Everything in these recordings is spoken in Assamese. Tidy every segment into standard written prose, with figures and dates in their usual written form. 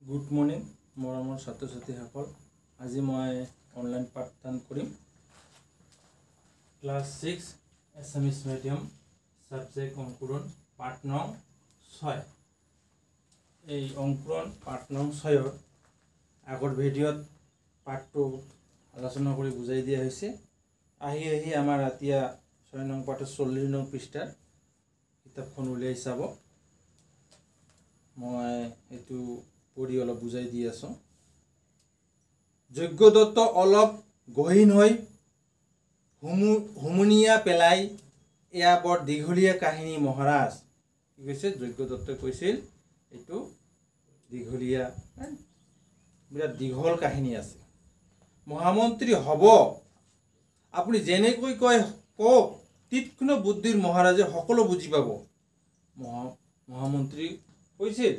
গুড মৰ্ণিং মৰমৰ ছাত্ৰ ছাত্ৰীসকল, আজি মই অনলাইন পাঠদান কৰিম। Class 6 Assamese medium subject অংকুৰণ পাঠ নং 6। এই অংকুৰণ পাঠ নং 6ৰ আগৰ ভিডিঅ'ত পাঠটো আলোচনা কৰি বুজাই দিয়া হৈছে। আহি আহি আমাৰ এতিয়া 6 নং পাঠৰ 40 নং পৃষ্ঠাৰ কিতাপখন উলিয়াই চাব। মই এইটো পঢ়ি অলপ বুজাই দি আছোঁ। যজ্ঞদত্ত অলপ গহীন হৈ হুমুনিয়া পেলাই, এয়া বৰ দীঘলীয়া কাহিনী মহাৰাজ। কি কৈছে? যজ্ঞদত্তই কৈছিল এইটো দীঘলীয়া, বিৰাট দীঘল কাহিনী আছে। মহামন্ত্ৰী হ'ব, আপুনি যেনেকৈ কয় কওক, তীক্ষ্ণ বুদ্ধিৰ মহাৰাজে সকলো বুজি পাব। মহামন্ত্ৰী কৈছিল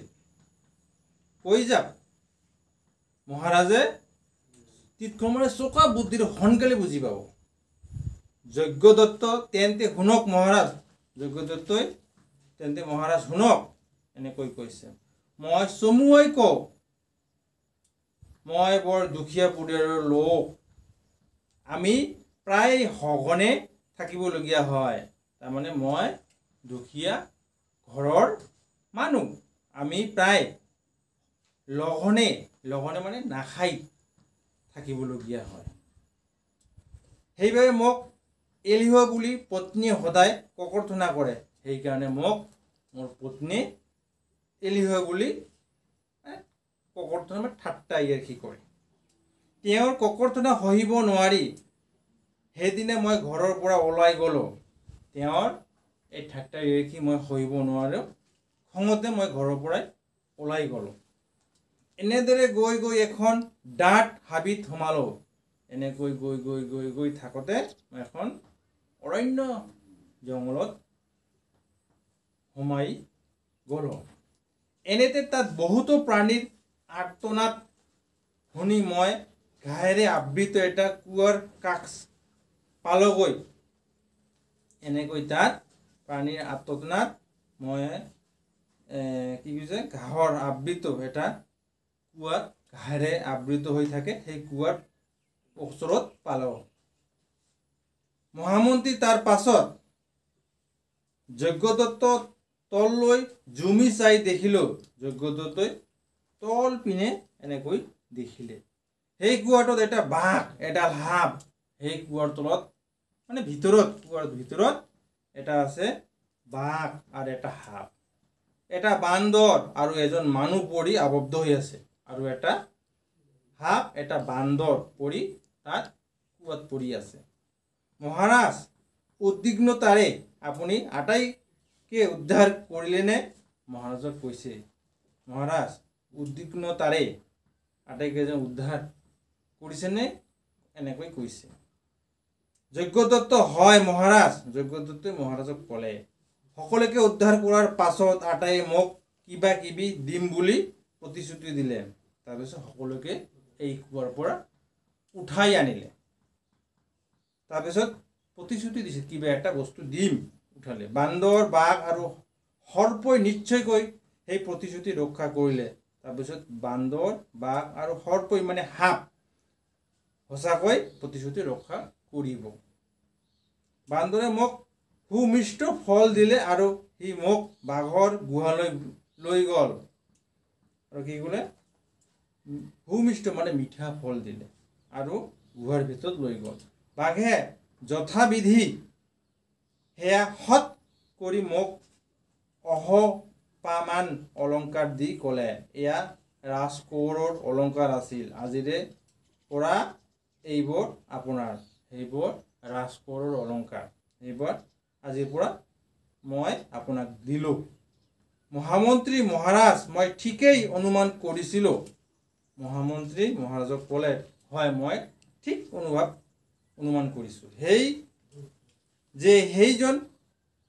কৈ যাওক, মহাৰাজে তীক্ষ্ণ মানে চোকা বুদ্ধিৰ সোনকালে বুজি পাব। যজ্ঞদত্ত তেন্তে শুনক মহাৰাজ, যজ্ঞদত্তই তেন্তে মহাৰাজ শুনক এনেকৈ কৈছে। মই চমুৱাই কওঁ, মই বৰ দুখীয়া পৰিয়ালৰ লোক, আমি প্ৰায় সঘনে থাকিবলগীয়া হয়। তাৰমানে মই দুখীয়া ঘৰৰ মানুহ, আমি প্ৰায় লঘোণে, লঘোণে মানে নাখাই থাকিবলগীয়া হয়। সেইবাবে মোক এলিহুৱা বুলি পত্নীয়ে সদায় ককৰ্থনা কৰে। সেইকাৰণে মোক মোৰ পত্নীয়ে এলিহুৱা বুলি ককৰ্থনা মানে ঠাট্টা ইয়েৰখি কৰে। তেওঁৰ ককৰ্থনা সহিব নোৱাৰি সেইদিনা মই ঘৰৰ পৰা ওলাই গ'লোঁ। তেওঁৰ এই ঠাট্টা ইয়েৰখি মই সহিব নোৱাৰোঁ, খঙতে মই ঘৰৰ পৰাই ওলাই গ'লোঁ। এনেদৰে গৈ গৈ এখন ডাঠ হাবিত সোমালোঁ। এনেকৈ গৈ গৈ গৈ গৈ থাকোঁতে মই এখন অৰণ্য জংঘলত সোমাই গ'লোঁ। এনেতে তাত বহুতো প্ৰাণীৰ আৰ্তনাদ শুনি মই ঘাঁহেৰে আবৃত এটা কুঁৱাৰ কাষ পালোগৈ। এনেকৈ তাত প্ৰাণীৰ আৰ্তনাদ মই কি কৈছে, ঘাঁহৰ আবৃত এটা কুঁৱাত ঘাঁহেৰে আবৃত হৈ থাকে, সেই কুঁৱাৰ ওচৰত পালোঁ। মহামন্ত্ৰী তাৰ পাছত যজ্ঞদত্ত তললৈ জুমি চাই দেখিলোঁ। যজ্ঞদত্তই তল পিনে এনেকৈ দেখিলে, সেই কুঁৱাটোত এটা বাঘ, এডাল সাপ, সেই কুঁৱাৰ তলত মানে ভিতৰত, কুঁৱাৰ ভিতৰত এটা আছে বাঘ আৰু এটা সাপ, এটা বান্দৰ আৰু এজন মানুহ পৰি আবদ্ধ হৈ আছে, আৰু এটা সাপ এটা বান্দৰ পৰি তাত কুঁৱাত পৰি আছে। মহাৰাজ, উদ্বিগ্নতাৰে আপুনি আটাইকে উদ্ধাৰ কৰিলেনে? মহাৰাজক কৈছে, মহাৰাজ উদ্বিগ্নতাৰে আটাইকেইজন উদ্ধাৰ কৰিছেনে? এনেকৈ কৈছে। যজ্ঞদত্ত হয় মহাৰাজ। যজ্ঞদত্তই মহাৰাজক ক'লে, সকলোকে উদ্ধাৰ কৰাৰ পাছত আটাইয়ে মোক কিবা কিবি দিম বুলি প্ৰতিশ্ৰুতি দিলে। তাৰপিছত সকলোকে এই কুঁৱাৰ পৰা উঠাই আনিলে। তাৰপিছত প্ৰতিশ্ৰুতি দিছে কিবা এটা বস্তু দিম, উঠালে। বান্দৰ, বাঘ আৰু সৰ্পই নিশ্চয়কৈ সেই প্ৰতিশ্ৰুতি ৰক্ষা কৰিলে। তাৰপিছত বান্দৰ, বাঘ আৰু সৰ্পই মানে সাপ সঁচাকৈ প্ৰতিশ্ৰুতি ৰক্ষা কৰিব। বান্দৰে মোক সুমিষ্ট ফল দিলে আৰু সি মোক বাঘৰ গুহালৈ লৈ গ'ল। আৰু কি ক'লে, সুমিষ্ট মানে মিঠা ফল দিলে আৰু গুহাৰ ভিতৰত লৈ গ'ল। বাঘে যথাবিধি সেয়া সৎ কৰি মোক অহপামান অলংকাৰ দি ক'লে, এয়া ৰাজকোঁৱৰৰ অলংকাৰ আছিল, আজিৰে পৰা এইবোৰ আপোনাৰ, সেইবোৰ ৰাজকোঁৱৰৰ অলংকাৰ, সেইবোৰ আজিৰ পৰা মই আপোনাক দিলোঁ। মহামন্ত্ৰী মহাৰাজ, মই ঠিকেই অনুমান কৰিছিলোঁ। মহামন্ত্ৰী মহাৰাজক ক'লে, হয় মই ঠিক অনুমান কৰিছোঁ, সেই যে সেইজন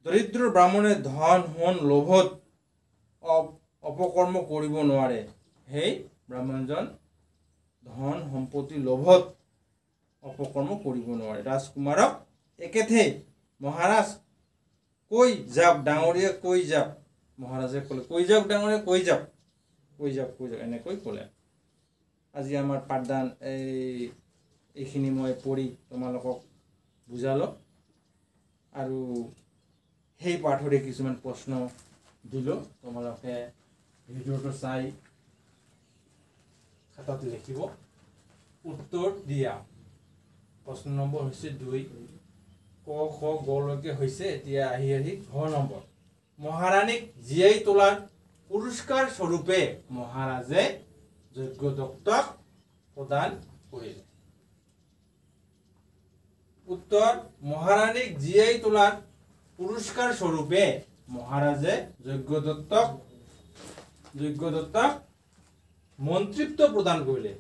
দৰিদ্ৰ ব্ৰাহ্মণে ধন সোণ লোভত অপকৰ্ম কৰিব নোৱাৰে। সেই ব্ৰাহ্মণজন ধন সম্পত্তি লোভত অপকৰ্ম কৰিব নোৱাৰে। ৰাজকুমাৰক একেথে মহাৰাজ কৈ যাওক ডাঙৰীয়া, কৈ যাওক। মহাৰাজে ক'লে, কৈ যাওক ডাঙৰীয়া, কৈ যাওক। কৈ যাওক কৈ যাওক এনেকৈ ক'লে। আজি আমাৰ পাঠদান এইখিনি মই পঢ়ি তোমালোকক বুজালোঁ আৰু সেই পাঠৰে কিছুমান প্ৰশ্ন দিলোঁ, তোমালোকে ভিডিঅ'টো চাই খাতাত লিখিব, উত্তৰ দিয়া। প্ৰশ্ন নম্বৰ হৈছে 2, ক খ গলৈকে হৈছে, এতিয়া আহি আহি ঘ নম্বৰ। মহাৰাণীক জীয়াই তোলাৰ পুৰস্কাৰ স্বৰূপে মহাৰাজে যজ্ঞদত্তক প্ৰদান কৰিলে। উত্তৰ, মহাৰাণীক জীয়াই তোলাৰ পুৰস্কাৰ স্বৰূপে মহাৰাজে যজ্ঞদত্তক মন্ত্ৰিত্ব প্ৰদান কৰিলে।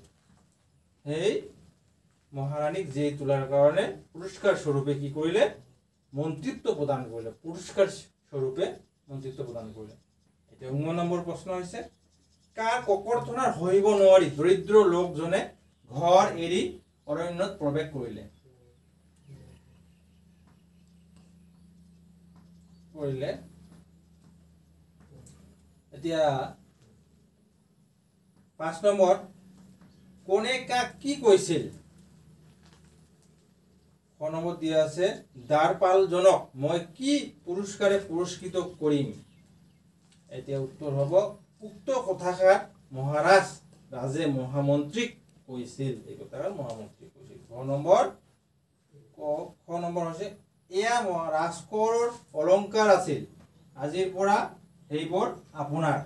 সেই মহাৰাণীক জীয়াই তোলাৰ কাৰণে পুৰস্কাৰ স্বৰূপে কি কৰিলে? মন্ত্ৰিত্ব প্ৰদান কৰিলে, পুৰস্কাৰ স্বৰূপে মন্ত্ৰিত্ব প্ৰদান কৰিলে। এতিয়া 9 নম্বৰ প্ৰশ্ন হৈছে, কাৰ ককৰ্থনাৰ সহিব নোৱাৰি দৰিদ্ৰ লোকজনে ঘৰ এৰি অৰণ্যত প্ৰৱেশ কৰিলে? এতিয়া 5 নম্বৰ, কোনে কাক কি কৈছিল? 6 নম্বৰ দিয়া আছে, দ্বাৰপালজনক মই কি পুৰস্কাৰে পুৰস্কৃত কৰিম? এতিয়া উত্তৰ হ'ব, উক্ত কথাষাৰ মহাৰাজ ৰাজে মহামন্ত্ৰীক কৈছিল। এই কথাষাৰ মহামন্ত্ৰীক কৈছিল। 6 নম্বৰ, খ নম্বৰ হৈছে, এয়া ৰাজকোঁৱৰৰ অলংকাৰ আছিল, আজিৰ পৰা সেইবোৰ আপোনাৰ।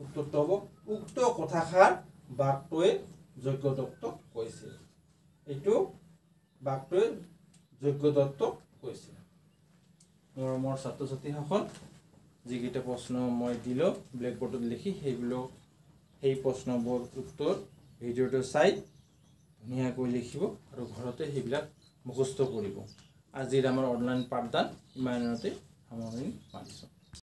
উত্তৰটো হ'ব, উক্ত কথাষাৰ বাঘটোৱে যজ্ঞদত্তক কৈছিল। এইটো বাঘটোৱে যজ্ঞদত্তক কৈছিল। মৰমৰ ছাত্ৰ ছাত্ৰীসকল, যিকেইটা প্ৰশ্ন মই দিলোঁ ব্লেকবোৰ্ডত লিখি, সেই প্ৰশ্নবোৰ উত্তৰ ভিডিঅ'টো চাই ধুনীয়াকৈ লিখিব আৰু ঘৰতে সেইবিলাক মুখস্থ কৰিব। আজিৰ আমাৰ অনলাইন পাঠদান ইমানতে সামৰণি মাৰিছোঁ।